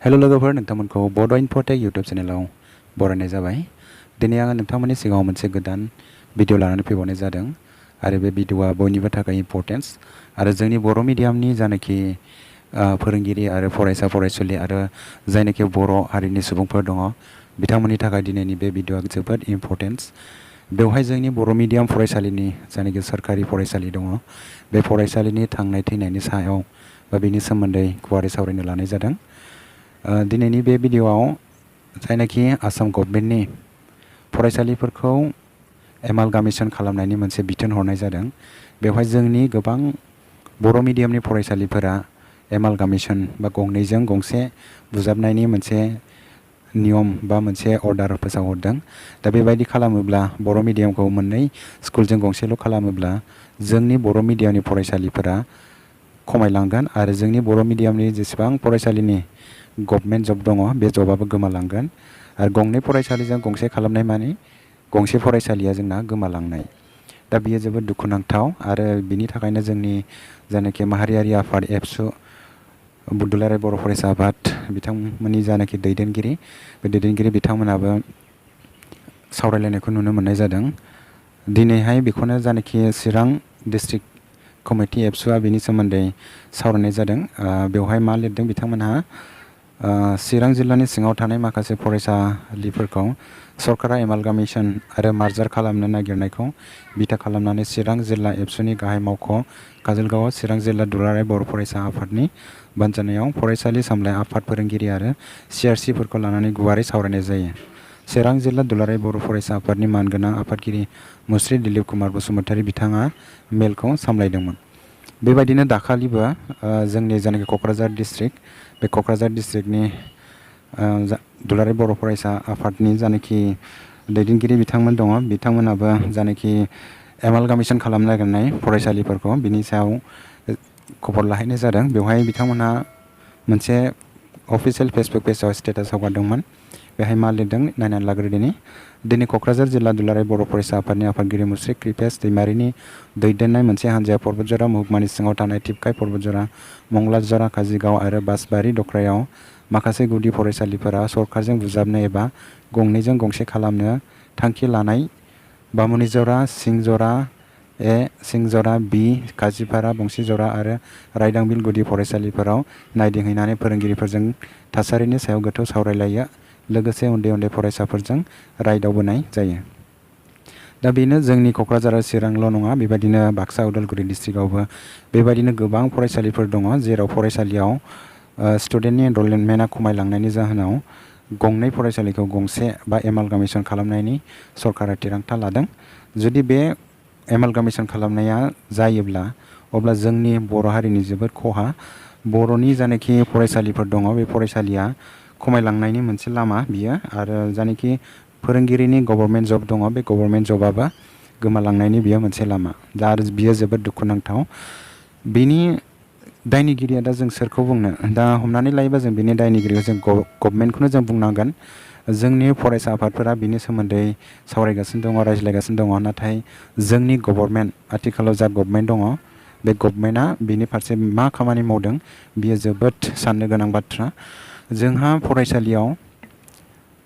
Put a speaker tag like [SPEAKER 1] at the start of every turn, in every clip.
[SPEAKER 1] Hello लोगोफोर नोंथांमोनखौ बड' इनफ'टेक YouTube चेनेलाव बरायनाय जाबाय। दिनै आङो नोंथांमोननि सिगाङाव मोनसे गोदान भिडिअ लानानै फैबावनाय जादों आरो बे भिडिअआ बयनिबो थाखाय इम्परटेन्स आरो जोंनि बर' मिडियामनि जानाखि फोरोंगिरि आरो फरायसा फरायसुलि आरो जायनाखि बर' हारिनि सुबुंफोर दङ बिथांमोननि थाखाय दिनैनि बे भिडिअआ जोबोद इम्परटेन्स। बेवहाय जोंनि बर' मिडियाम फरायसालिनि जायनाखि सोरखारि फरायसालि दङ बे फरायसालिनि थांनाय थैनायनि सायाव बा बेनि सोमोन्दै गुवारै सावरायनो लानाय जादों। दिनैनि बे भिडिअआव जायनाखि आसाम गभर्नमेन्टनि फरायसालिफोरखौ एमालगामेशन खालामनायनि मोनसे बिथोन हरनाय जादों। बेवहाय जोंनि गोबां बर' मिडियामनि फरायसालिफोरा एमालगामेशन बा गंनैजों गंसे बुजाबनायनि मोनसे नियम बा मोनसे अर्डार फोसावहरदों। दा बेबायदि खालामोब्ला बर' मिडियामखौ मोननै स्कुलजों गंसेल' खालामोब्ला जोंनि बर' मिडियामनि फरायसालिफोरा खमायलांगोन आरो जोंनि बर' मिडियामनि जेसेबां फरायसालिनि गभर्नमेन्ट जब दङ बे जबाबो गोमालांगोन आरो गंनै फरायसालिजों गंसे खालामनाय माने गंसे फरायसालिया जोंना गोमालांनाय। दा बियो जोबोद दुखुनांथाव आरो बिनि थाखायनो जोंनि जायनाखि माहारियारि आफाद ABSU दुलाराय बर' फरायसा आफाद बिथांमोननि जायनाखि दैदेनगिरि बिथांमोनाबो सावरायलायनायखौ नुनो मोननाय जादों। दिनैहाय बेखौनो जायनाखि चिरां डिस्ट्रिक्ट कमिटि ABSUआ बेनि सोमोन्दै सावरायनाय जादों। बेवहाय मा लिरदों बिथांमोनहा चिरां जिल्लानि सिङाव थानाय माखासे फरायसालिफोरखौ सरकारा एमालगामेशन आरो मार्जार खालामनो नागिरनायखौ बिथा खालामनानै चिरां जिल्ला ABSUनि गाहाय मावख' काजलगावआव चिरां जिल्ला दुलाराय बर' फरायसा आफादनि बानजायनायाव फरायसालि सामलाय आफाद फोरोंगिरि आरो CRCफोरखौ लानानै गुवारै सावरायनाय जायो। चिरां जिल्ला दुलाराय बर' फरायसा आफादनि मानगोनां आफादगिरि मुस्रि दिलीप कुमार बसुमतारी बिथाङा मेलखौ सामलायदोंमोन। बेबायदिनो दाखालिबो जोंनि जायनाखि क'क्राझार डिस्ट्रिक्ट बे क'क्राझार डिस्ट्रिक्टनि दुलाराय बर' फरायसा आफादनि जायनाखि दैदेनगिरि बिथांमोन दङ बिथांमोनाबो जायनाखि एमालगामेशन खालामनो नागिरनाय फरायसालिफोरखौ बिनि सायाव खबर लाहैनाय जादों। बेवहाय बिथांमोनहा मोनसे अफिसियेल फेसबुक पेजाव स्टेटास हगारदोंमोन। बेहाय मा लिरदों नायनानै लाग्रोदिनि। दिनै क'क्राझार जिल्ला दुलाराय बर' फरायसा आफादनि आफादगिरि मुस्रि कृपेश दैमारिनि दैदेननाय मोनसे हान्जाया पर्बतजरा महकुमानि सिङाव थानाय थिपकाय पर्बतजरा मंगलाजरा काजिगाव आरो बासबारि दख्रायाव माखासे गुदि फरायसालिफोरा सरकारजों बुजाबनो एबा गंनैजों गंसे खालामनो थांखि लानाय बामुनिजरा सिंजरा A सिंजरा B काजिपारा बंशीजरा आरो रायदांबिल गुदि फरायसालिफोराव नायदिंहैनानै फोरोंगिरिफोरजों थासारिनि सायाव गोथौ सावरायलायो लोगोसे उन्दै उन्दै फरायसाफोरजों रायदावबोनाय जायो। दा बेनो जोंनि क'क्राझार आरो चिरांल' नङा, बेबायदिनो बाक्सा उदालगुरि डिस्ट्रिक्टआवबो बेबायदिनो गोबां फरायसालिफोर दङ जेराव फरायसालियाव स्टुडेन्टनि एनरलमेन्टआ खमायलांनायनि जाहोनाव गंनै फरायसालिखौ गंसे बा एमालगामेशन खालामनायनि सरकारा थिरांथा लादों। जुदि बे एमालगामेशन खालामनाया जायोब्ला अब्ला जोंनि बर' हारिनि जोबोद खहा। बर'नि जायनाखि फरायसालिफोर दङ बे फरायसालिया खमायलांनायनि मोनसे लामा बियो आरो जायनाखि फोरोंगिरिनि गभर्नमेन्ट जब दङ बे गभर्नमेन्ट जबाबो गोमालांनायनि बियो मोनसे लामा। दा आरो बियो जोबोद दुखुनांथाव। बिनि दायनिगिरिया दा जों सोरखौ बुंनो? दा हमनानै लायोबा जों बिनि दायनिगिरिखौ जों गभर्नमेन्टखौनो जों बुंनांगोन। जोंनि फरायसा आफादफोरा बिनि सोमोन्दै सावरायगासिनो दङ, रायज्लायगासिनो दङ। नाथाय जोंनि गभर्नमेन्ट आथिखालाव जा गभर्नमेन्ट दङ बे गभर्नमेन्टआ बिनि फारसे मा खामानि मावदों बियो जोबोद साननो गोनां बाथ्रा। जोंहा फरायसालियाव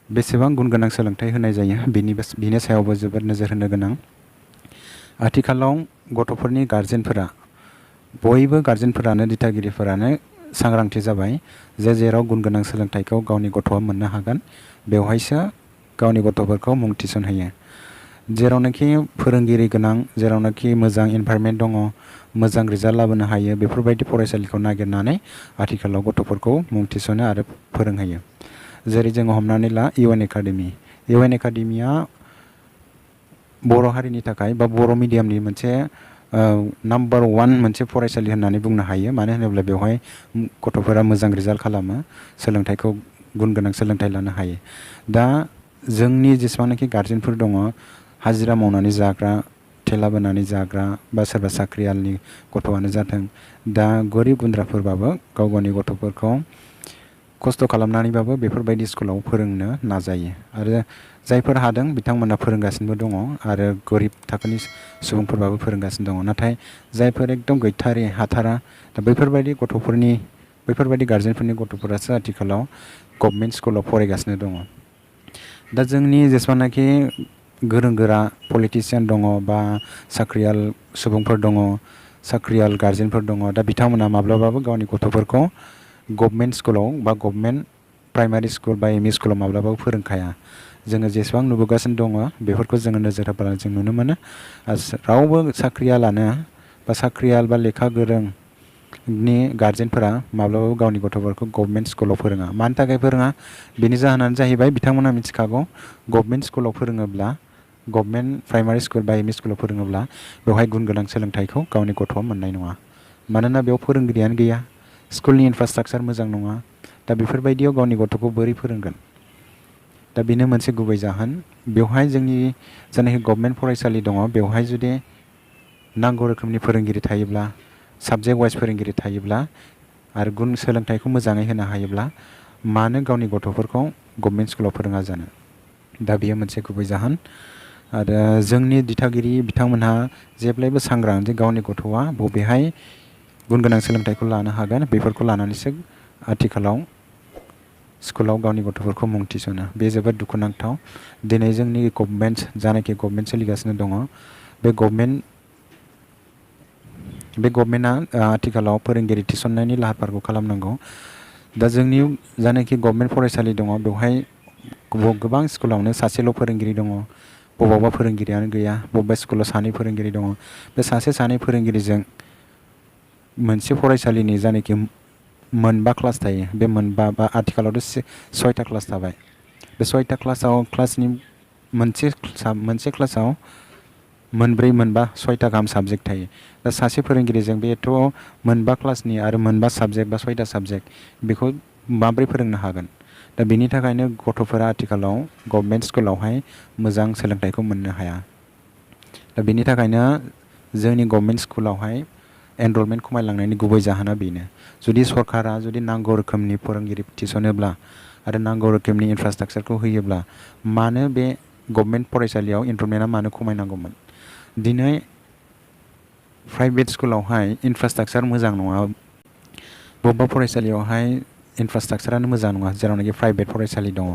[SPEAKER 1] बेसेबां गुन गोनां सोलोंथाइ होनाय जायो बिनि सायावबो जोबोद नोजोर होनो गोनां। आथिखालाव गथ'फोरनि गारजेनफोरा बयबो गारजेनफोरानो दिथागिरिफोरानो सांग्रांथि जाबाय जे जेराव गुन गोनां सोलोंथाइखौ गावनि गथ'आ मोननो हागोन बेवहायसो गावनि गथ'फोरखौ मुं थिसनहोयो। जेरावनाखि फोरोंगिरि गोनां, जेरावनाखि मोजां इनभाइरनमेन्ट दङ, मोजां रिजाल्ट लाबोनो हायो बेफोरबायदि फरायसालिखौ नागिरनानै आथिखालाव गथ'फोरखौ मुं थिसनो आरो फोरोंहोयो। जेरै जोङो हमनानै ला UN एकाडेमिया बर' हारिनि थाखाय बा बर' मिडियामनि मोनसे नाम्बार 1 मोनसे फरायसालि होननानै बुंनो हायो। मानो होनोब्ला बेवहाय गथ'फोरा मोजां रिजाल्ट खालामो, सोलोंथाइखौ गुन गोनां सोलोंथाइ लानो हायो। दा जोंनि जेसेबांनाखि गारजेनफोर दङ हाजिरा मावनानै जाग्रा, थेला बोनानै जाग्रा बा सोरबा साख्रियालनि गथ'आनो जाथों, दा गोरिब गुन्द्राफोरबाबो गाव गावनि गथ'फोरखौ खस्थ' खालामनानैबाबो बेफोरबायदि स्कुलाव फोरोंनो नाजायो आरो जायफोर हादों बिथांमोना फोरोंगासिनोबो दङ आरो गोरिब थाखोनि सुबुंफोरबाबो फोरोंगासिनो दङ। नाथाय जायफोर एकदम गैथारि हाथारा दा बैफोरबायदि गथ'फोरनि बैफोरबायदि गार्जेनफोरनि गथ'फोरासो आथिखालाव गभर्नमेन्ट स्कुलाव फरायगासिनो दङ। दा जोंनि जेसेबांनाखि गोरों गोरा पलिटिसियान दङ बा साख्रियाल सुबुंफोर दङ, साख्रियाल गार्जेनफोर दङ, दा बिथांमोना माब्लाबाबो गावनि गथ'फोरखौ गभर्नमेन्ट स्कुलाव बा गभर्नमेन्ट प्राइमारि स्कुल बा एम इ स्कुलाव माब्लाबाबो फोरोंखाया। जोङो जेसेबां नुबोगासिनो दङ बेफोरखौ जोङो नोजोर होब्ला जों नुनो मोनो रावबो साख्रियालानो बा साख्रियाल बा लेखा गोरोंनि गार्जेनफोरा माब्लाबाबो गावनि गथ'फोरखौ गभर्नमेन्ट स्कुलाव फोरोङा। मानि थाखाय फोरोङा? बेनि जाहोनानो जाहैबाय बिथांमोना मिथिखागौ गभर्नमेन्ट स्कुलाव फोरोङोब्ला, गभर्नमेन्ट प्राइमारि स्कुल बा एम इ स्कुलाव फोरोङोब्ला बेवहाय गुन गोनां सोलोंथाइखौ गावनि गथ'आ मोननाय नङा। मानोना बेयाव फोरोंगिरियानो गैया, स्कुलनि इनफ्रास्ट्राक्चार मोजां नङा। दा बेफोरबायदियाव गावनि गथ'खौ बोरै फोरोंगोन? दा बेनो मोनसे गुबै जाहोन। बेवहाय जोंनि जायनाखि गभर्नमेन्ट फरायसालि दङ बेवहाय जुदि नांगौ रोखोमनि फोरोंगिरि थायोब्ला, साबजेक्ट वाइज फोरोंगिरि थायोब्ला आरो गुन सोलोंथाइखौ मोजाङै होनो हायोब्ला मानो गावनि गथ'फोरखौ गभर्नमेन्ट स्कुलाव फोरोङा जानो? दा बेयो मोनसे गुबै जाहोन। आरो जोंनि दिथागिरि बिथांमोनहा जेब्लायबो सांग्रां जे गावनि गथ'आ बबेहाय गुन गोनां सोलोंथाइखौ लानो हागोन बेफोरखौ लानानैसो आथिखालाव स्कुलाव गावनि गथ'फोरखौ मुं थिसनो। बे जोबोद दुखुनांथाव। दिनै जोंनि जानाखि गभर्नमेन्ट सोलिगासिनो दङ बे गभर्नमेन्टआ आथिखालाव फोरोंगिरि थिसननायनि लाहार फाहारखौ खालामनांगौ। दा जोंनि जानाखि गभर्नमेन्ट फरायसालि दङ बेवहाय गोबां स्कुलावनो सासेल' फोरोंगिरि दङ, बबावबा फोरोंगिरियानो गैया, बबेबा स्कुलाव सानै फोरोंगिरि दङ। बे सासे सानै फोरोंगिरिजों मोनसे फरायसालिनि जानाखि मोनबा क्लास थायो बे मोनबा बा आथिखालावथ' 6टा क्लास थाबाय। बे 6टा क्लासनि मोनसे क्लासाव मोनब्रै मोनबा 6टा गाहाम साबजेक्ट थायो। दा सासे फोरोंगिरिजों बेथ' मोनबा क्लासनि आरो मोनबा साबजेक्ट बा 6टा साबजेक्ट बेखौ माब्रै फोरोंनो हागोन? दा बेनि थाखायनो गथ'फोरा आथिखालाव गभर्नमेन्ट स्कुलावहाय मोजां सोलोंथाइखौ मोननो हाया। दा बेनि थाखायनो जोंनि गभर्नमेन्ट स्कुलावहाय एनरलमेन्ट खमायलांनायनि गुबै जाहोना बेनो। जुदि सरकारा नांगौ रोखोमनि फोरोंगिरि थिसनोब्ला आरो नांगौ रोखोमनि इनफ्रास्ट्राक्चारखौ होयोब्ला मानो बे गभर्नमेन्ट फरायसालियाव एनरलमेन्टआ मानो खमायनांगौमोन? दिनै प्राइभेट स्कुलावहाय इनफ्रास्ट्राक्चार मोजां नङा, बबेबा फरायसालियावहाय इनफ्रास्ट्राक्चारानो मोजां नङा, जेरावनाखि प्राइभेट फरायसालि दङ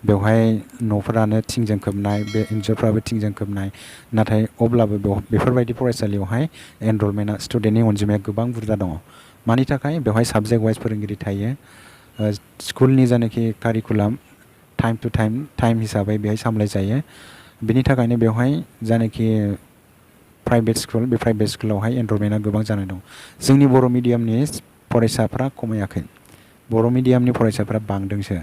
[SPEAKER 1] बेवहाय न'फोरानो थिंजों खोबनाय, बे इन्जुरफ्राबो थिंजों खोबनाय। नाथाय अब्लाबो बेफोरबायदि फरायसालियावहाय एनरलमेन्टआ स्टुडेन्टनि अनजिमाया गोबां बुरजा दङ। मानि थाखाय? बेवहाय साबजेक्ट वाइज फोरोंगिरि थायो। स्कुलनि जानाखि कारिकुलाम टाइम टु टाइम हिसाबै बेहाय सामलायजायो। बिनि थाखायनो बेवहाय जानाखि प्राइभेट स्कुल बे प्राइभेट स्कुलावहाय एनरलमेन्टआ गोबां जानाय दं। जोंनि बर' मिडियामनि फरायसाफ्रा खमायाखै, बर' मिडियामनि फरायसाफ्रा बांदोंसो।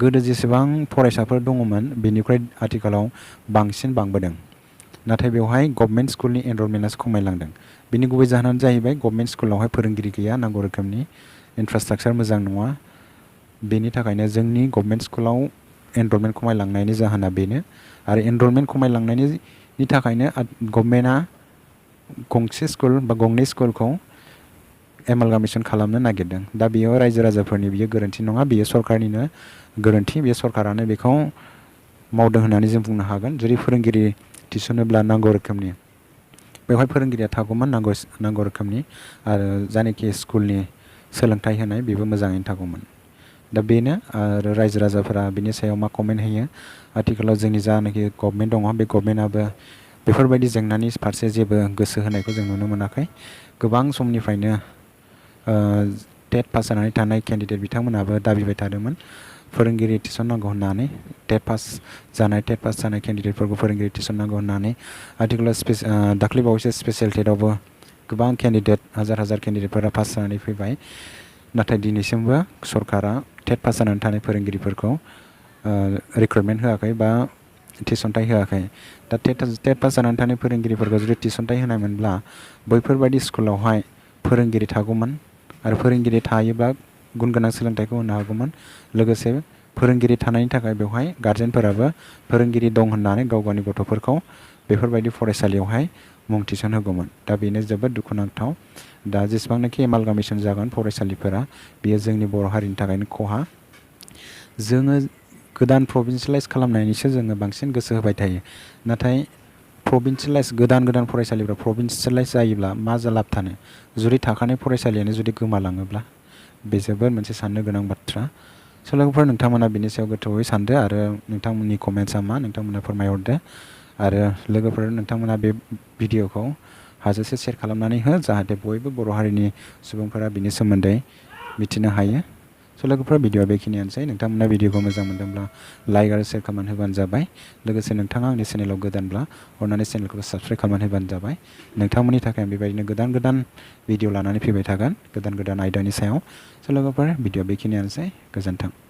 [SPEAKER 1] गोदो जेसेबां फरायसाफोर दङमोन बेनिफ्राय आथिखालाव बांसिन बांबोदों। नाथाय बेवहाय गभर्नमेन्ट स्कुलनि एनरलमेन्टआसो खमायलांदों। बिनि गुबै जाहोनानो जाहैबाय गभर्नमेन्ट स्कुलावहाय फोरोंगिरि गैया, नांगौ रोखोमनि इनफ्रास्ट्राक्चार मोजां नङा। बेनि थाखायनो जोंनि गभर्नमेन्ट स्कुलाव एनरलमेन्ट खमायलांनायनि जाहोना बेनो। आरो एनरलमेन्ट खमायलांनायनि थाखायनो गभर्नमेन्टआ गंसे स्कुल बा गंनै स्कुलखौ एमालगामेशन खालामनो नागिरदों। दा बेयो रायजो राजाफोरनि बियो गोरोन्थि नङा, बियो सरकारनिनो गोरोन्थि। बे सरकारानो बेखौ मावदों होननानै जों बुंनो हागोन। जुदि फोरोंगिरि थिसनोब्ला नांगौ रोखोमनि बेवहाय फोरोंगिरिया थागौमोन, नांगौ रोखोमनि, आरो जायनाखि स्कुलनि सोलोंथाइ होनाय बेबो मोजाङैनो थागौमोन। दा बेनो। आरो रायजो राजाफोरा बिनि सायाव मा कमेन्ट होयो? आथिखालाव जोंनि जानाखि गभर्नमेन्ट दङ बे गभर्नमेन्टआबो बेफोरबायदि जेंनानि फारसे जेबो गोसो होनायखौ जों नुनो मोनाखै। गोबां समनिफ्रायनो टेट पास जानानै थानाय केन्डिडेट बिथांमोनाबो दाबिबाय थादोंमोन फोरोंगिरि थिसननांगौ होननानै। टेट पास जानाय केन्डिडेटफोरखौ फोरोंगिरि थिसननांगौ होननानै। आथिखालाव दाख्लै बावैसो स्पेसियेल टेटआवबो गोबां केन्डिडेट, हाजार केन्डिडेटफोरा पास जानानै फैबाय। नाथाय दिनैसिमबो सरकारा टेट पास जानानै थानाय फोरोंगिरिफोरखौ रिक्रुटमेन्ट होआखै बा थिसनथाइ होआखै। दा टेट पास जानानै थानाय फोरोंगिरिफोरखौ जुदि थिसनथाइ होनायमोनब्ला बैफोरबायदि स्कुलावहाय फोरोंगिरि थागौमोन, आरो फोरोंगिरि थायोब्ला गुन गोनां सोलोंथाइखौ होनो हागौमोन। लोगोसे फोरोंगिरि थानायनि थाखाय बेवहाय गार्जेनफोराबो फोरोंगिरि दं होननानै गाव गावनि गथ'फोरखौ बेफोरबायदि फरायसालियावहाय मुं थिसनहोगौमोन। दा बेनो जोबोद दुखुनांथाव। दा जेसेबांनाखि एमालगामेशन जागोन फरायसालिफोरा, बेयो जोंनि बर' हारिनि थाखायनो खहा। जोङो गोदान प्रभिन्सियेलाइज खालामनायनिसो जोङो बांसिन गोसो होबाय थायो। नाथाय गोदान फरायसालिफ्रा प्रभिन्सियेलाइज जायोब्ला मा लाब थानो? जुदि थाखानाय फरायसालियानो जुदि गोमालाङोब्ला बे जोबोद मोनसे साननो गोनां बाथ्रा। स' लोगोफोर नोंथांमोना बिनि सायाव गोथौयै सानदो आरो नोंथांमोननि कमेन्ट्सआ मा नोंथांमोना फोरमायहरदो आरो लोगोफोर नोंथांमोना बे भिडिअखौ हाजासे शेयार खालामनानै हो जाहाथे बयबो बर' हारिनि सुबुंफोरा बिनि सोमोन्दै मिथिनो हायो। स' लोगोफोर भिडिअआ बेखिनियानोसै। नोंथांमोना भिडिअखौ मोजां मोनदोंब्ला लाइक आरो शेयार खालामनानै होबानो जाबाय। लोगोसे नोंथाङा आंनि चेनेलाव गोदानब्ला अननानै चेनेलखौ साबस्क्राइब खालामनानै होबानो जाबाय। नोंथांमोननि थाखाय आं बेबायदिनो गोदान गोदान भिडिअ लानानै फैबाय थागोन गोदान गोदान आयदानि सायाव। स' लोगोफोर भिडिअआ बेखिनियानोसै। गोजोन्थों।